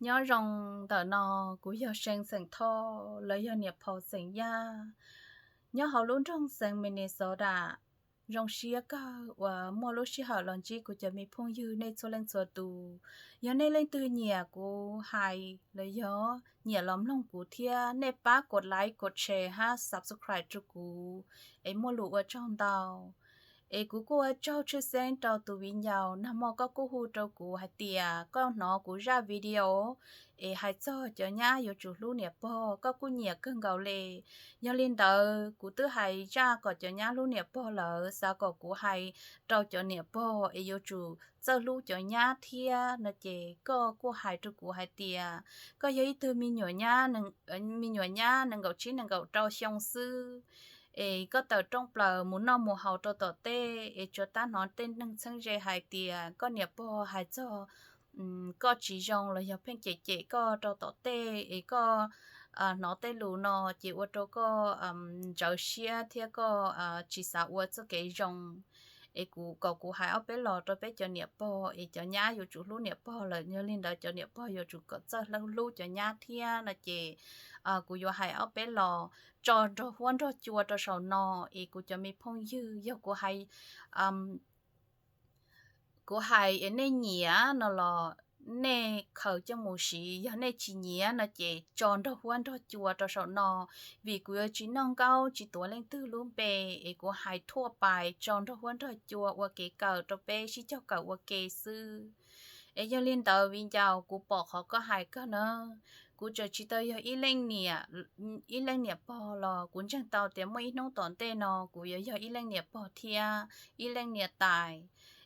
Nyob zoo ntawm no, kuv yog See xeem Thoj, lawv yog niam phauj xeem Yaj, nyob hauv lub nroog xeev Minnesota. Zoo siab kawg uas muaj lub sij hawm los ntsib kuv cov me phooj ywg nej txhua leej txhua tus. Yog nej leej twg nyiam kuv hais los yog nyiam los mloog kuv thiab, nej pab kov like, kov share hab subscribe rau kuv, es muaj lus ua tsaug ntau. Es kuv kuj ua tsaug tshwj xeeb rau tus viv ncaus nag hmo koj kuj hu rau kuv hais tias koj hnov kuv zaj video es hais txog cov nyab yuav tsum hlub niam pog, koj kuj nyiam kawg nkaus le. Yog li ntawd kuv twb hais zaj kom cov nyab hlub niam pog lawm, xav kom kuv hais rau cov niam pog es yuav tsum txawj hlub cov nyab thiab no ces koj kuj hais rau kuv hais tias koj yog ib tug me nyuam nyab, me nyuam nyab nees nkaum tsib nees nkaum rau xyoo xwb, es koj tawm rooj plaws mus noj mus haus rau tom tej es tsuas tab hnov tej neeg txheeb ze hais tias koj niam pog hais txog koj tsis zoo los yog pheej cem cem koj rau tom tej es koj hnov tej lus no ces ua rau koj ntsawv siab thiab koj tsis xav ua txoj kev zoo. Es kuv kom kuv hais ob peb los rau peb cov niam pog es cov nyab yuav tsum hlub niam pog lawm, yog li ntawd cov niam pog yuav tsum kom txawj hlub cov nyab thiab no ces kuv yuav hais ob peb los tso nrog huab nrog cua rau saum no. Es kuv cov me phooj ywg, yog kuv hais kuv hais es nej nyiam no los nej khaws coj mus siv, yog nej tsis nyiam no ces tso nrog huab nrog cua rau saum no, vim kuv yuav tsis noj nkaub tsis tuav leej twg lub npe, es kuv hais thuaj pais tso nrog huab nrog cua ua kev kawm rau peb sib cog kawm ua ke xwb. Es yog li ntawd viv ncaus, kuv pom qhov koj hais kawg na, kuv tseem tsis tau yog ib leej niam, ib leej niam pog los kuv ntseeg tau tias muaj ib hnub tom ntej no kuv yuav yog ib leej niam pog thiab ib leej niam tais.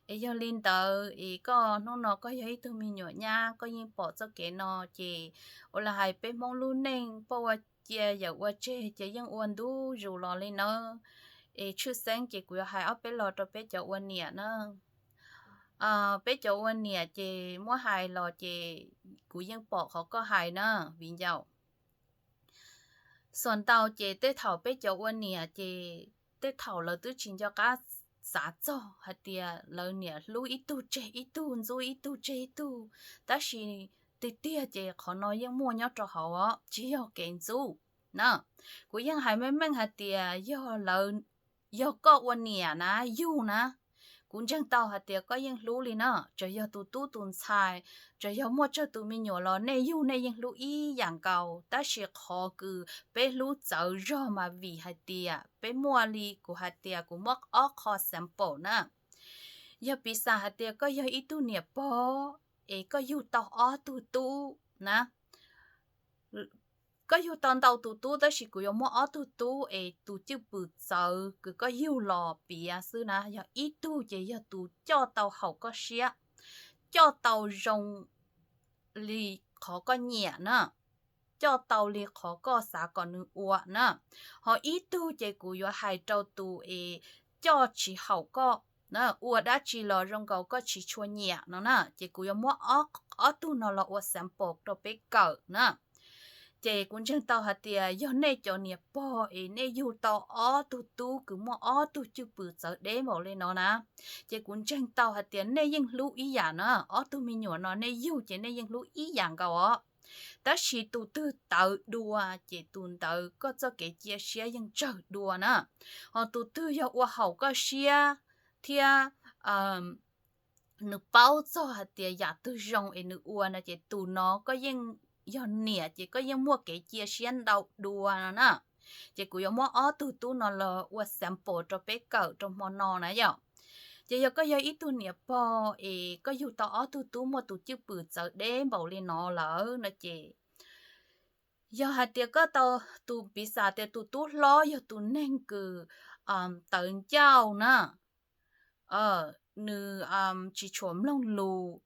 Es yog li ntawd es koj hnub no koj yog ib tug me nyuam nyab, koj yeej pom txoj kev no ces ua li hais peb Hmoob lub neej poj ua cia yawm ua tseg ces yeej ua ntu zus los li nawb. Es tshwj xeeb ces kuv yuav hais ob peb los rau peb cov ua niam na. Peb cov ua niam ces muab hais los ces kuv yeej pom qhov koj hais na, viv ncaus. Xuas ntau ces tej thaum peb cov ua niam ces tej thaum lawv twb tsis nco qab xav txog hais tias lawv niam hlub ib tug tseg ib tug, ntxub ib tug tseg ib tug, tab sis tiag tiag ces qhov no yeej muaj nyob rau hauv os, tsis yog kev ntxub na. Kuv yeej hais meej meej hais tias yog lawv, yog koj ua niam na, yug na, kuv ntseeg tau hais tias koj yeej hlub li na, txawm yog tus tub tus ntxhais, txawm yog muaj tsawg tus me nyuam los nej yug nej yeej hlub ib yam nkaus, tab sis qhov kws peb hlub txawv zog mas vim hais tias peb muaj li kuv hais tias kuv muab ob qho sample na. Yog piv xam hais tias koj yog ib tug niam pog es koj yug tau ob tug tub na, koj yug tau ntau tus tub tab sis kuv yuav muab ob tug tub es tus cwj pwm txawv kws koj yug los piav xwb na, yog ib tug ces yog tus coj tau haum koj siab, coj tau zoo li qhov koj nyiam na, coj tau li qhov koj xav kom nws ua na, ho ib tug ces kuv yuav hais rau tus es coj tsis haum koj, ua dab tsi los zoo nkaus koj tsis tshua nyiam no na, ces kuv yuav muab ob tug no los ua sample rau peb kawm na. Ces kuv ntseeg tau hais tias yog nej cov niam pog es nej yug tau ob tug tub kws muaj ob tug cwj pwm txawv deb npaum li no na, ces kuv ntseeg tau hais tias nej yeej hlub ib yam na, ob tug me nyuam no nej yug ces nej yeej hlub ib yam nkaus os. Tab sis tus twg tawv dua ces tus ntawd koj txoj kev cia siab yeej tsawg dua na. Ho tus twg yog ua haum koj siab thiab nws paub txog hais tias yam twg zoo es nws ua no ces tus no koj yeej, yog niam ces koj yeej muaj kev cia siab ntau dua no na. Ces kuv yuav muab ob tug tub no los ua sample rau peb kawm rau hmo no na yom. Ces yog koj yog ib tug niam pog es koj yug tau ob tug tub muaj tus cwj pwm txawv deb npaum li no lawm no ces, yog hais tias koj tau, tus piv xam tias tus tub hlob yog tus neeg kws tawv ncauj na, nws tsis tshua mloog lus,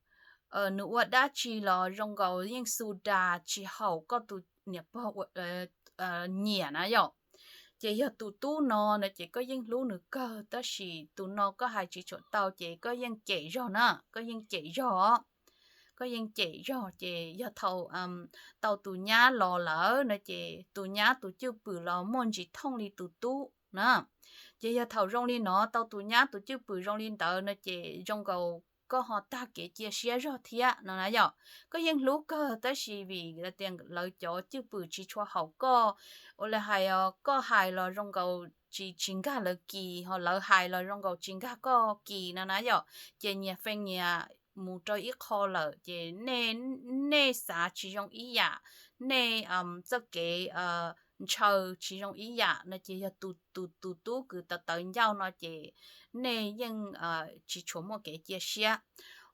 nws ua dab tsi los zoo nkaus yeej xu das tsis haum koj tus niam pog nyiam na yom. Ces yog tus tub no no ces koj yeej hlub nws kawg, tab sis tus no koj hais tsis tshua tau ces koj yeej cem zog na, koj yeej cem zog os. Koj yeej cem zog ces yog thaum tau tus nyab los lawm no ces tus nyab tus cwj pwm los muaj ntsis thooj li tus tub na. Ces yog thaum zoo li no tau tus nyab tus cwj pwm zoo li ntawd no ces zoo nkaus koj ho tag kev cia siab zog thiab no na yom. Koj yeej hlub kawg tab sis vim tias lawv cov cwj pwm tsis tshua haum koj, ua li hais os, koj hais los zoo nkaus tsis tsis nkag lawv kis, ho lawv hais los zoo nkaus tsis nkag koj kis no na yom. Ces nyias feej nyias mus rau ib qho lawm ces nej, nej xav tsis zoo ib yam, nej txoj kev ntshaw tsis zoo ib yam no ces yog tus, tus, tus tub kws tawv tawv ncauj no ces nej yeej tsis tshua muaj kev cia siab.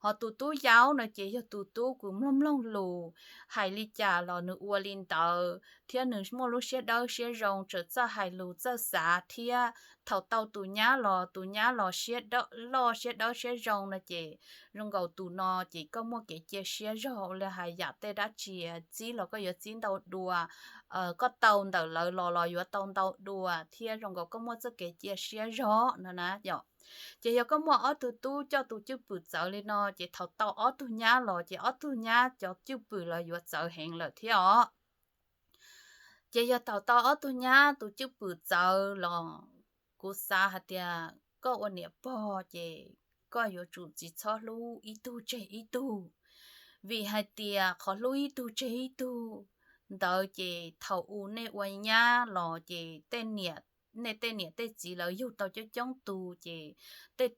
Ho tus tub yau no ces yog tus tub kws mloog mloog lus, hais li cas los nws ua li ntawd thiab nws muaj lub siab dawb siab zoo, txawm txawj hais lus txawj xav thiab. Thaum tau tus nyab los, tus nyab los siab loj siab dawb siab zoo no ces zoo nkaus tus no ces koj muaj kev cia siab zog, ua li hais yam tej dab tsi txib los koj yuav txib ntau dua, koj tau ntawm lawv los los yuav tau ntau dua thiab zoo nkaus koj muaj txoj kev cia siab zog no na yom. Ces yog koj muaj ob tug tub coj tus cwj pwm txawv li no ces thaum tau ob tug nyab los ces ob tug nyab cov cwj pwm los yuav txawv heev lawm thiab os. Ces yog thaum tau ob tug nyab tus cwj pwm txawv los, kuv xav hais tias koj ua niam pog ces koj yuav tsum tsis txhob hlub ib tug tseg ib tug, vim hais tias qhov hlub ib tug tseg ib tug ntawd ces thaum u nej ua nyab los ces tej niam, nej tej niam tej txiv lawv yug tau coob coob tus ces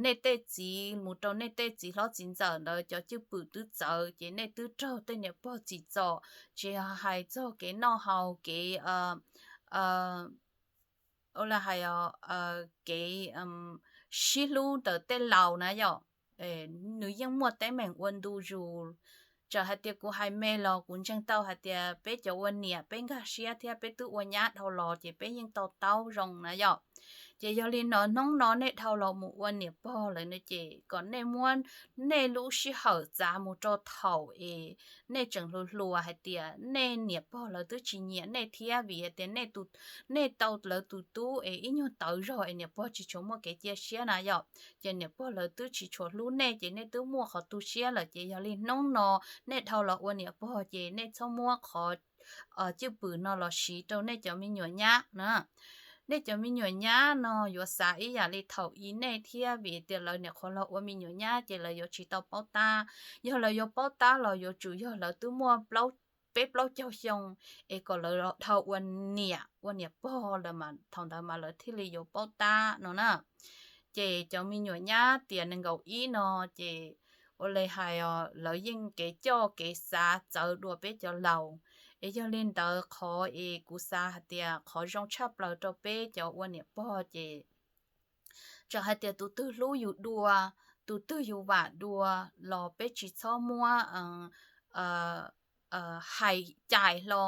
nej tej txiv mus rau nej tej txiv hlob txiv ntxawm ntawd cov cwj pwm twb txawv ces nej twb raug tej niam pog txim txom, tsis hais txog kev noj haus kev ua li hais kev sib hlub ntawm tej laus na yom. Nws yeej muaj teeb meem ua ntu zus. Txawm hais tias kuv hais me los kuv ntseeg tau hais tias peb cov ua niam peb nkag siab thiab peb twb ua nyab dhau los ces peb yeej to taub zoo na yom. Ces yog li no hnub no nej dhau los mus ua niam pog lawm no ces kom nej muab nej lub sij hawm txav mus rau thaum es nej tseem hluas hluas hais tias nej niam pog lawv twb tsis nyiam nej thiab vim hais tias nej, nej tau lawv tus tub es ib nyuag tawv zog es niam pog tsis tshua muaj kev cia siab na yom. Ces niam pog lawv twb tsis tshua hlub nej ces nej twb muaj qhov tu siab lawm ces yog li hnub no nej dhau los ua niam pog ces nej txhob muab qhov cwj pwm no los siv rau nej cov me nyuam nyab na. Nej cov me nyuam nyab no yuav xav ib yam li thaum i nej thiab vim tias lawv nyuam qhuav los ua me nyuam nyab ces lawv yuav tsis tau paub tab. Yog lawv yuav paub tab los yuav tsum yog lawv twb muaj peb plaub caug xyoo es kom lawv dhau ua niam ua niam pog lawm mas thaum ntawd mas lawv thiaj li yuav paub tab no na. Ces cov me nyuam nyab tiam nees nkaum ib no ces ua li hais os lawv yeej kev coj kev xav txawv dua peb cov laus. Es yog li ntawd qhov es kuv xav hais tias qhov zoo tshaj plaws rau peb cov ua niam pog ces txawm hais tias tus twg hlub yus dua, tus twg yus vam dua los peb tsis txhob muab hais cais hlo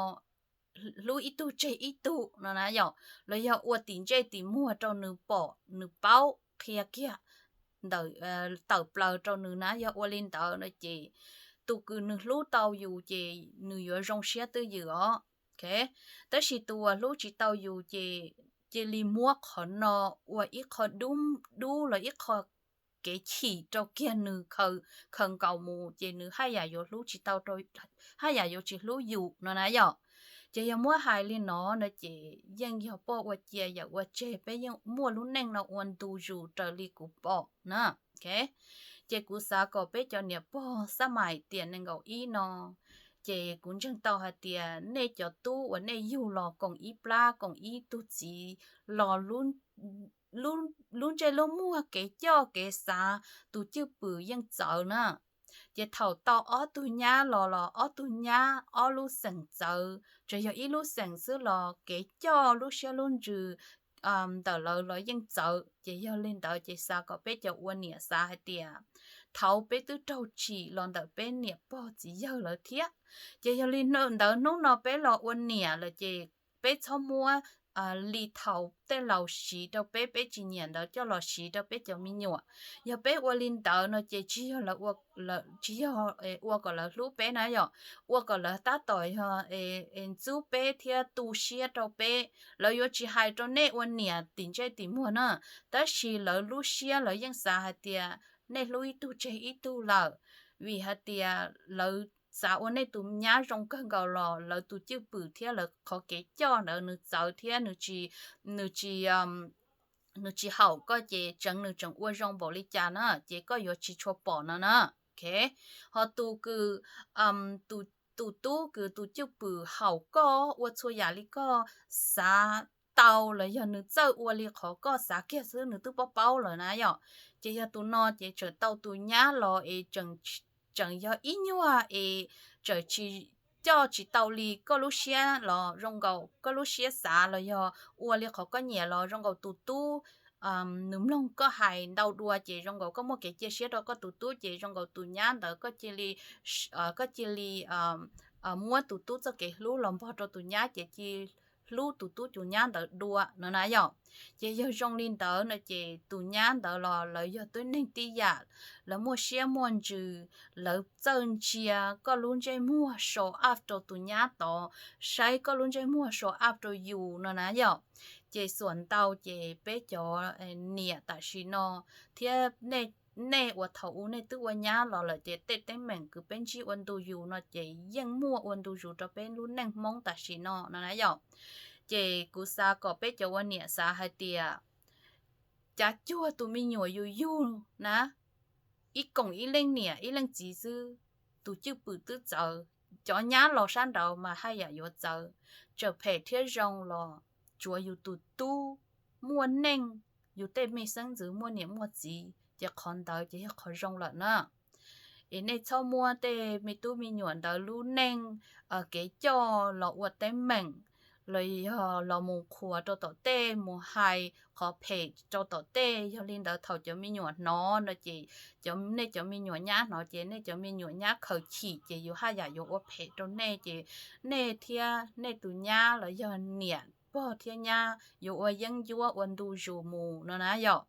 hlub ib tug tseg ib tug no na yom, los yog ua tim ntsej tim muag rau nws pom nws paub qhia kiag ntawm tawm plaws rau nws na. Yog ua li ntawd no ces tus kws nws hlub tau yus ces nws yuav zoo siab twj ywm os. Tab sis tus uas hlub tsis tau yus ces cia li muab qhov no ua ib qho dub los ib qho kev chim rau kiag nws khaws nkaus mus ces nws haj yam yuav hlub tsis tau, haj yam yuav tsis hlub yus no na yom. Ces yog muab hais li no no ces yeej yog poj ua cia yawm ua tseg, peb yeej muaj lub neej no ua ntu zus raws li kuv pom na. Ces kuv xav kom peb cov niam pog xab mais tiam nees nkaum ib no, ces kuv ntseeg tau hais tias nej cov tub uas nej yug los koom ib plab koom ib tug txiv los lub ntsej lub muag kev coj kev xav tus cwj pwm yeej txawv na. Ces thaum tau ob tug nyab los los ob tug nyab ob lub xeem txawv, tsuas yog ib lub xeem xwb los kev coj lub siab lub ntsws ntawm lawv los yeej txawv. Ces yog li ntawd ces xav kom peb cov ua niam xav hais tias thaud peb twb raug tsim los ntawm peb niam pog txiv yawg lawv thiab. Ces yog li ntawd hnub no peb los ua niam lawm ces peb txhob muab li thaud tej laus siv rau peb, peb tsis nyiam ntawd coj los siv rau peb cov me nyuam. Yog peb ua li ntawd no ces tsis yog, tsis yog ua kom lawv hlub peb na yom, ua kom lawv tab tom yog ntxub peb thiab tu siab rau peb. Lawv yuav tsis hais rau nej ua niam tim ntsej tim muag na, tab sis lawv lub siab lawv yeej xav hais tias nej hlub ib tug tseg ib tug lawm, vim hais tias lawv xav ua nej tus nyab zoo kawg nkaus los lawv tus cwj pwm thiab lawv qhov kev coj ntawd nws txawv thiab nws tsis, nws tsis nws tsis haum koj ces tseev nws tseem ua zoo npaum li cas na, ces koj yuav tsis tshua pom no na. Ho tus kws, tus tub kws tus cwj pwm haum koj ua txhua yam li koj xav tau los yog nws txawj ua li qhov koj xav kiag xwb nws twb paub paub lawm na yom, ces yog tus no ces tseem tau tus nyab los es tseem yog ib nyuag es tseem tsis, coj tsis tau li koj lub siab los zoo nkaus koj lub siab xav los yog ua li qhov koj nyiam los zoo nkaus tus tub nws mloog koj hais ntau dua ces zoo nkaus koj muaj kev cia siab rau koj tus tub ces zoo nkaus tus nyab ntawd koj cia li, koj cia li muab tus tub txoj kev hlub los npog rau tus nyab ces cia li hlub tus tub tus nyab ntawd dua no na yom. Ces yog zoo li ntawd no ces tus nyab ntawd los lawv yog tib neeg tib yam, lawv muaj siab muaj ntsws, lawv txawj ntsia koj lub ntsej muag show up rau tus nyab tod, saib koj lub ntsej muag show up rau yus no na yom. Ces xuam ntau ces peb cov niam tam sim no thiab nej uas thaum ub nej twb ua nyab los lawm ces tej teeb meem kws peb ntsib ua ntu zus no ces yeej muaj ua ntu zus rau peb lub neej Hmoob tam sim no no na yom. Ces kuv xav kom peb cov ua niam xav hais tias cav cuag tus me nyuam yus yug na, ib koom ib leej niam ib leej txiv xwb, tus cwj pwm twb txawv, cov nyab los sab nraud mas haj yam yuav txawv. Txawm phem thiab zoo los tsuav yus tus tub muaj neej, yus tej me xeeb ntxwv muaj niam muaj txiv ces qhov ntawd ces yog qhov zoo lawm na. Es nej txhob muab tej me tub me nyuam ntawd lub neej, kev coj los ua teeb meem los yog los mus qhuas rau tom tej mus hais qhov phem rau tom tej. Yog li ntawd thaum cov me nyuam hnov no ces nej cov me nyuam nyab hnov ces nej cov me nyuam nyab khaws chim ces yus haj yam yuav ua phem rau nej ces nej thiab nej tus nyab los yog niam pog thiab nyab yuav ua yeeb ncuab ua ntu zus mus no na yom.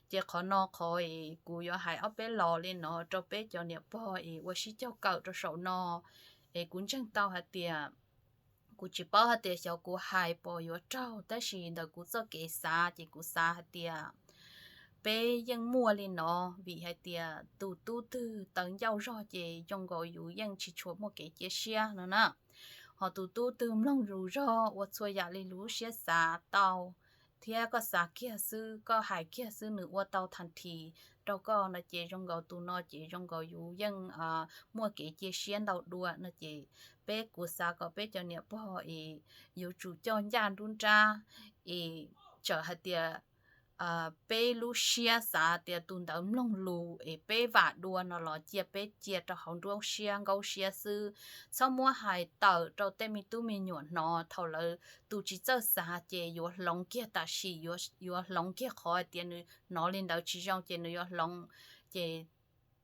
Ces qhov no qhov es kuv yuav hais ob peb los li no rau peb cov niam pog es ua sib cog kawm rau saum no. Es kuv ntseeg tau hais tias, kuv tsis paub hais tias xyov kuv hais pom yuav raug tab sis ntawm kuv txoj kev xav ces kuv xav hais tias peb yeej muaj li no, vim hais tias tus tub twg tawv ncauj zog ces zoo nkaus yus yeej tsis tshua muaj kev cia siab no na. Ho tus tub twg mloog lus zog ua txhua yam li lub siab xav tau thiab koj xav kiag xwb koj hais kiag xwb nws ua tau thas this rau koj no ces zoo nkaus tus no ces zoo nkaus yus yeej muaj kev cia siab ntau dua no ces peb, kuv xav kom peb cov niam pog es yuav tsum coj ncaj nruab nrab es txawm hais tias peb lub siab xav tias tus ntawd mloog lus es peb vam dua no los cia peb cia rau hauv nruab siab nkaub siab xwb. Txhob muab hais tawm rau tej me tub me nyuam hnov, thaum lawv tus tsis txawj xav ces yuav hloov kiag tam sim, yuav hloov kiag qhov hais tias nws hnov li ntawd tsis zoo ces nws yuav hloov, ces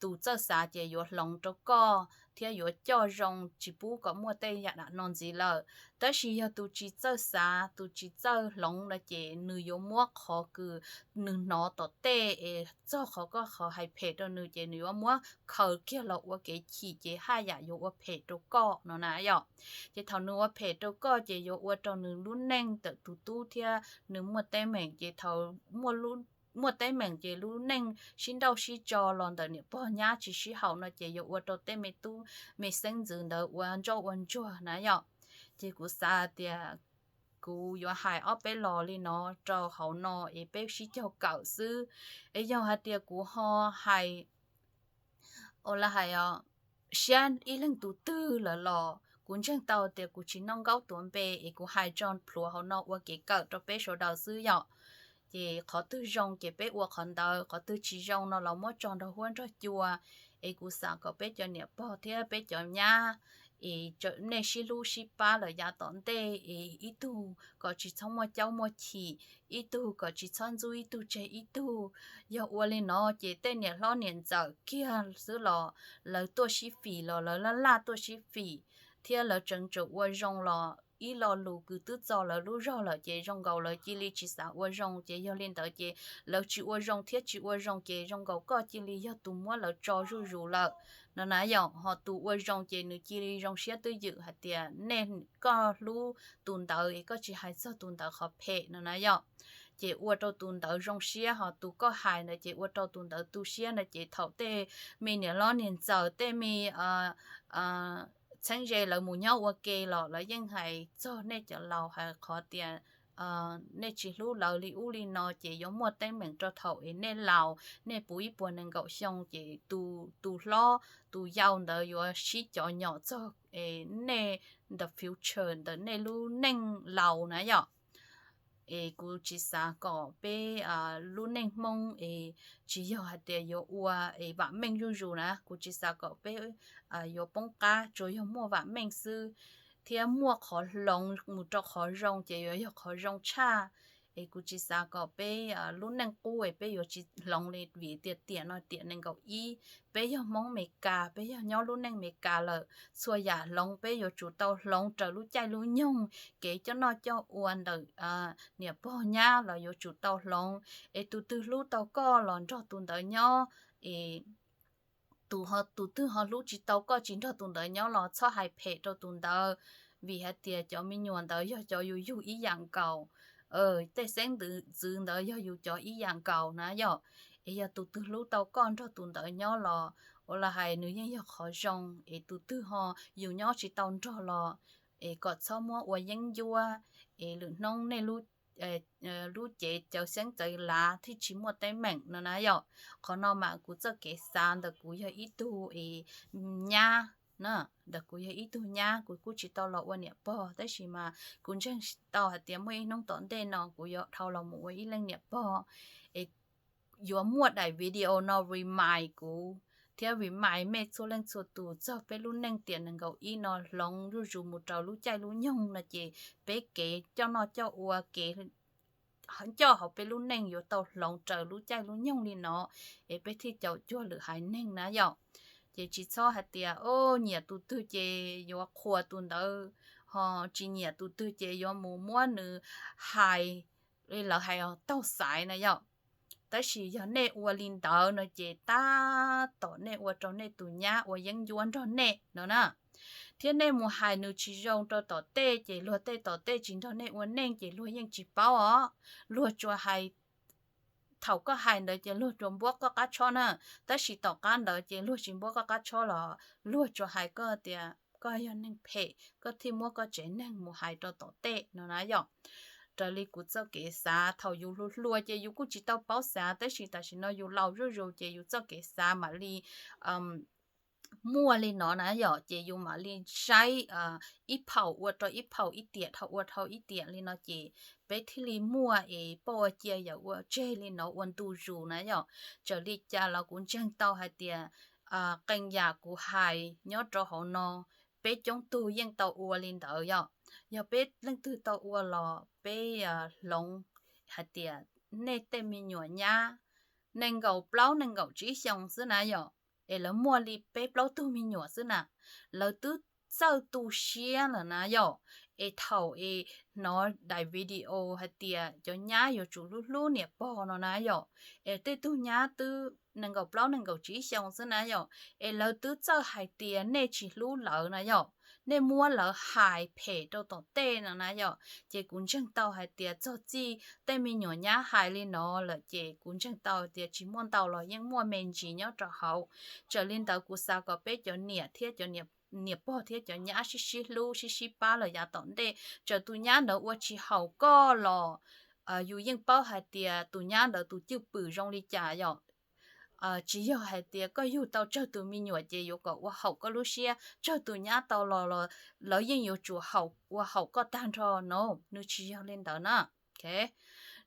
tus txawj xav ces yuav hloov rau koj thiab yuav coj zoo tsis pub kom muaj tej yam dam no ntxiv lawm. Tab sis yog tus tsis txawj xav tus tsis txawj hloov no ces nws yuav muab qhov kws nws hnov tom tej es txog qhov koj qhov hais phem rau nws ces nws yuav muab khaws kiag los ua kev chim ces haj yam yuav ua phem rau koj no na yom. Ces thaum nws ua phem rau koj ces yuav ua rau nws lub neej ntawm tus tub thiab nws muaj teeb meem ces thaum muaj teeb meem ces lub neej sib nrauj sib tso los ntawm niam pog nyab tsis sib haum no ces yuav ua rau tej me tub me xeeb ntxwv ntawd ua ntsoj ua ntsuag na yom. Ces kuv xav tias kuv yuav hais ob peb los li no rau hauv no es peb sib cog kawm xwb. Es yog hais tias kuv ho hais ua li hais siab ib leeg tus twg lawm los kuv ntseeg tau tias kuv tsis noj nkaub tuav npe es kuv hais tso plhuav hauv no ua kev kawm rau peb sawv daws xwb yom. Ces qhov twg zoo ces peb ua qhov ntawd, qhov twg tsis zoo no los muab tso nrog huab nrog cua. Es kuv xav kom peb cov niam pog thiab peb cov nyab es nej sib hlub sib pab lawm yav tom ntej es ib tug kom tsis txhob muaj caub muaj chim, ib tug kom tsis txhob ntxub ib tug tseg ib tug. Yog ua li no ces tej niam hlob niam ntxawm kiag xwb los lawv tuaj sib fim los lawv laj laj tuaj sib fim, thiab lawv tseem tsum ua zoo los ib lo lus kws twb txo lawv lub zog lawm ces zoo nkaus lawv cia li tsis xav ua zoo ces yog li ntawd ces lawv tsis ua zoo thiab tsis ua zoo ces zoo nkaus koj cia li yog tus muab lawv tso zuj zus lawm no na yom. Ho tus ua zoo ces nws cia li zoo siab twj ywm hais tias nej, koj hlub tus ntawd es koj tsis hais txog tus ntawd qhov phem no na yom. Ces ua rau tus ntawd zoo siab, ho tus koj hais ntawd ces ua rau tus ntawd tu siab ntawd ces thaum tej me niam hlob niam ntxawm tej me txheeb ze lawv mus nyob ua ke los lawv yeej hais txog nej cov laus hais qhov tias nej tsis hlub lawv li ub li no ces yuav muaj teeb meem rau thaum es nej laus, nej puv ib puas nees nkaum xyoo ces tus hlob tus yau ntawd yuav sib cov nyom txog nej the future ntawm nej lub neej laus na yom. Es kuv tsis xav kom peb lub neej Hmoob es tsis yog hais tias yuav ua es vam meej zuj zus na, kuv tsis xav kom peb yuav poob qab, tsuas yog muaj vam meej xwb thiab muaj qhov hloov mus rau qhov zoo ces yuav yog qhov zoo tshaj. Es kuv tsis xav kom peb lub neej qub es peb yuav tsis hloov li vim tias tiam no tiam nees nkaum ib, peb yog Hmoob Amelikas, peb yog nyob lub neej Amelikas lawm, txhua yam hloov peb yuav tsum tau hloov raws lub caij lub nyoog, kev coj noj coj ua ntawm niam pog nyab los yuav tsum tau hloov. Es tus twg hlub tau koj los nrog tus ntawd nyob, es tus twg ho hlub tsis tau koj tsis nrog tus ntawd nyob los txhob hais phem rau tus ntawd, vim hais tias cov me nyuam ntawd yog cov yus yug ib yam nkaus, tej xeeb ntxwv ntawd yog yus cov ib yam nkaus na yom. Es yog tus twg hlub tau koj nrog tus ntawd nyob los ua li hais nws yeej yog qhov zoo, es tus twg ho yus nyob tsis tau nrog los es kom txhob muab ua yeeb ncuab, es lwm hnub nej lub cev cawv xeeb cawv lav thiaj tsis muaj teeb meem no na yom. Qhov no mas kuv txoj kev xav ntawm kuv yog ib tug es nyab, ntawm kuv yog ib tug nyab kuv kuj tsis tau los ua niam pog tab sis mas kuv ntseeg tau hais tias muaj ib hnub tom ntej no kuv yuav dhau los mus ua ib leej niam pog. Es yuav muaj daim video no remind kuv thiab remind mej txhua leej txhua tus txog peb lub neej tiam nees nkaum ib no hloov zuj zus mus raws lub caij lub nyoog no ces peb kev coj noj coj ua kev coj hauv peb lub neej yuav tau hloov raws lub caij lub nyoog li no, es peb thiaj caum cuag lwm haiv neeg na yom. Ces tsis txhob hais tias o nyiam tus twg ces yuav qhuas tus ntawd, ho tsis nyiam tus twg ces yuav mus muab nws hais li lawv hais taug xaiv na yom. Tab sis yog nej ua li ntawd no ces tab tom nej ua rau nej tus nyab ua yeeb ncuab nrog nej no na. Thiab nej mus hais nws tsis zoo rau tom tej ces luag tej tom tej tsis nrog nej ua neej ces luag yeej tsis paub os. Luag tsuas hais, thaum koj hais ntawd ces luag tsuas npuab koj qab tshob na, tab sis tom qab ntawd ces luag tsis npuab koj qab tshob los luag tsuas hais koj tias koj yog neeg phem koj thiaj muab koj tsev neeg mus hais rau tom tej no na yom. Raws li kuv txoj kev xav thaum yus hluas hluas ces yus kuj tsis tau paub xav tab sis tam sim no yus laus zuj zus ces yus txoj kev xav mam li muaj li no na yom, ces yus mam li saib ib phaum ua rau ib phaum ib tiam dhau ua dhau ib tiam li no ces peb thiaj li muaj es poj ua cia yawm ua tseg li no ua ntu zus na yom. Txawm li cas los kuv ntseeg tau hais tias qee yam kuv hais nyob rau hauv no peb coob tug yeej tau ua li ntawd yom. Yog peb leej twg tau ua los peb hloov hais tias nej tej me nyuam nyab nees nkaum plaub nees nkaum tsib xyoo xwb na yom, es lawv muaj li peb plaub tug me nyuam xwb na, lawv twb txawj tu siab lawm na yom. Es thaum es hnov daim video hais tias cov nyab yuav tsum hlub hlub niam pog no na yom, es tej tug nyab twb nees nkaum plaub nees nkaum tsib xyoo xwb na yom, es lawv twb txawj hais tias nej tsis hlub lawv na yom, nej muab lawv hais phem rau tom tej no na yom. Ces kuv ntseeg tau hais tias txog txij tej me nyuam nyab hais li no lawm ces kuv ntseeg tau tias tsis muaj ntau los yeej muaj me ntsis nyob rau hauv. Txawm li ntawd kuv xav kom peb cov niam thiab cov niam pog thiab cov nyab sib sib hlub sib sib pab lawm yav tom ntej. Txawm tus nyab ntawd ua tsis haum koj los yus yeej paub hais tias tus nyab ntawd tus cwj pwm zoo li cas yom. Tsis yog hais tias koj yug tau tsawg tus me nyuam ces yuav kom ua haum koj lub siab, tsawg tus nyab tau los los lawv yeej yuav tsum ua haum koj tag nrho no, nws tsis yog li ntawd na.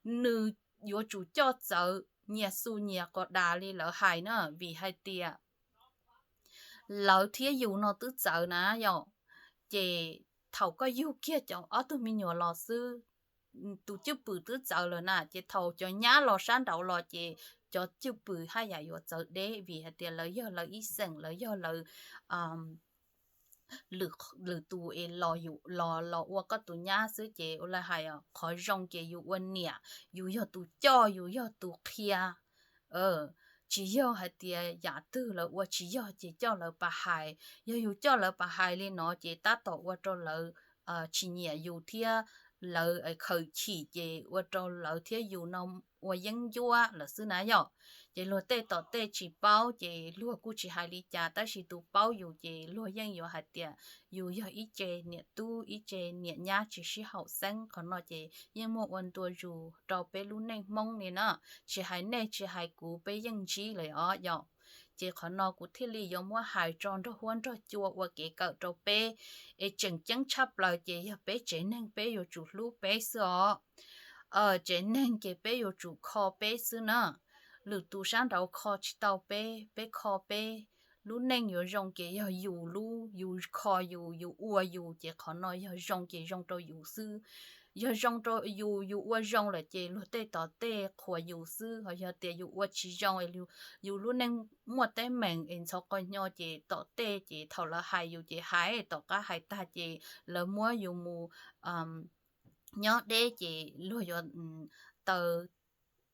Nws yuav tsum coj txawv nyias xu nyias qos das li lawv hais na, vim hais tias lawv thiab yus no twb txawv na yom. Ces thaum koj yug kiag cov ob tug me nyuam los xwb, tus cwj pwm twb txawv lawm na, ces thaum cov nyab los sab nraud los ces cov cwj pwm haj yam yuav txawv deb vim hais tias lawv yog lawv ib xeem, lawv yog lawv lwm tus es los los ua koj tus nyab xwb ces ua li hais qhov zoo ces yus ua niam, yus yog tus coj, yus yog tus qhia. Tsis yog hais tias yam twg lawv ua tsis yog ces coj lawv pas hais, yog yus coj lawv pas hais li no ces tab tom ua rau lawv tsis nyiam yus thiab lawv khaws chim ces ua rau lawv thiab yus no ua yeeb ncuab lawm xwb na yom. Ces luag tej tom tej tsis paub ces luag kuj tsis hais li cas, tab sis tus paub yus ces luag yeej yuav hais tias yus yog ib ce niam tub ib ce niam nyab tsis sib haum xeeb. Qhov no ces yeej muaj ua ntu zus rau peb lub neej Hmoob li na. Tsis hais nej tsis hais kuv peb yeej ntsib lawm os yom. Ces qhov no kuv thiaj li yuav muab hais tso nrog huab nrog cua ua kev kawm rau peb. Es tseem ceeb tshaj plaws ces yog peb tsev neeg peb yuav tsum hlub peb xwb os. Tsev neeg ces peb yuav tsum kho peb xwb na. Lwm tus sab nraud kho tsis tau peb, peb kho peb. Lub neej yuav zoo ces yog yus lub, yus kho yus, yus ua yus, ces qhov no yog zoo ces zoo rau yus xwb. Yog zoo rau yus, yus ua zoo lawm ces luag tej tom tej qhuas yus xwb. Ho yog tias yus ua tsis zoo, yus lub neej muaj teeb meem es ntxhov qhov nyo ces tom tej ces thaum lawv hais yus ces hais, tom qab hais tag ces lawv muab yus mus nyob deb ces luag yuav taw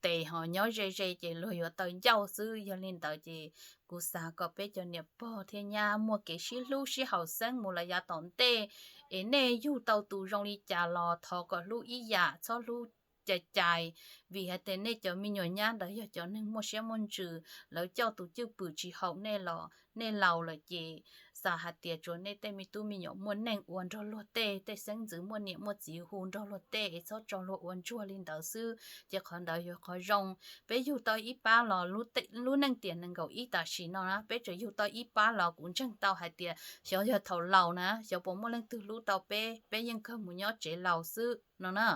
tes, ho nyob ze ze ces luag yuav taw ncauj xwb. Yog li ntawd ces kuv xav kom peb cov niam pog thiab nyab muaj kev sib hlub sib haum xeeb mus los yav tom ntej. Es nej yug tau tus zoo li cas los thov kom hlub ib yam, txhob hlub cais cais, vim hais tias nej cov me nyuam nyab ntawd yog cov neeg muaj siab muaj ntsws, lawv coj tus cwj pwm tsis haum nej los nej laus lawm ces xav hais tias tsuas nej tej me tub me nyuam muaj neej ua nrog luag tej, tej xeeb ntxwv muaj niam muaj txiv hu nrog luag tej es txhob tso luag ua ntsuag li ntawd xwb. Ces qhov ntawd yog qhov zoo. Peb yug tau ib pab los, lub neej tiam nees nkaum ib tam sim no na peb tsuas yug tau ib pab los kuv ntseeg tau hais tias xyov yog thaum laus na xyov puas muaj leej twg hlub tau peb, peb yeej kawg mus nyob tsev laus xwb no na.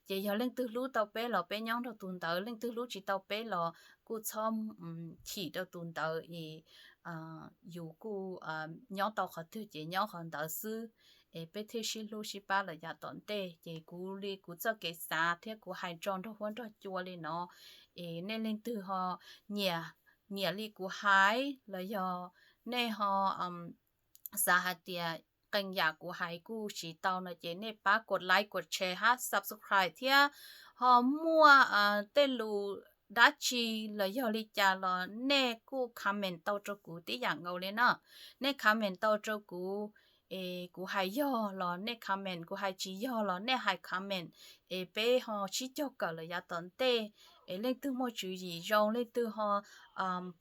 Ces yog leej twg hlub tau peb los peb nyob nrog tus ntawd, leej twg hlub tsis tau peb los kuj txhob chim rau tus ntawd es yus kuj nyob tau qhov twg ces nyob qhov ntawd xwb. Es peb thiaj sib hlub sib pab los yav tom ntej. Ces kuv li kuv txoj kev xav thiab kuv hais tso nrog huab nrog cua li no. Es nej leej twg ho nyiam, nyiam li kuv hais los yog nej ho xav hais tias qee yam kuv hais kuj siv tau no ces nej pab kuv like, kuv share hab subscribe thiab. Ho muaj tej lus dab tsi los yog li cas los nej kuj comment tau rau kuv tib yam nkaus li na. Nej comment tau rau kuv, es kuv hais yog los nej comment, kuv hais tsis yog los nej hais comment, es peb ho sib cog kawm lawm yav tom ntej. Es leej twg muaj tswv yim zoo, leej twg ho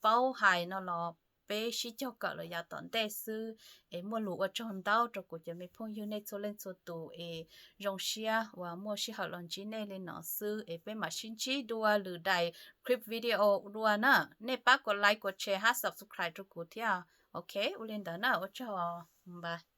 paub hais no los peb sib cog kawm lawm yav tom ntej xwb. Es muaj lus ua tsaug ntau rau kuv cov me phooj ywg nej txhua leej txhua tus es zoo siab uas muaj sij hawm los ntsib nej li no xwb. Es peb mam sib ntsib dua lwm daim clip video dua na. Nej pab kuv like, kuv share hab subscribe rau kuv thiab. Ok, ua li ntawd na, ua tsaug.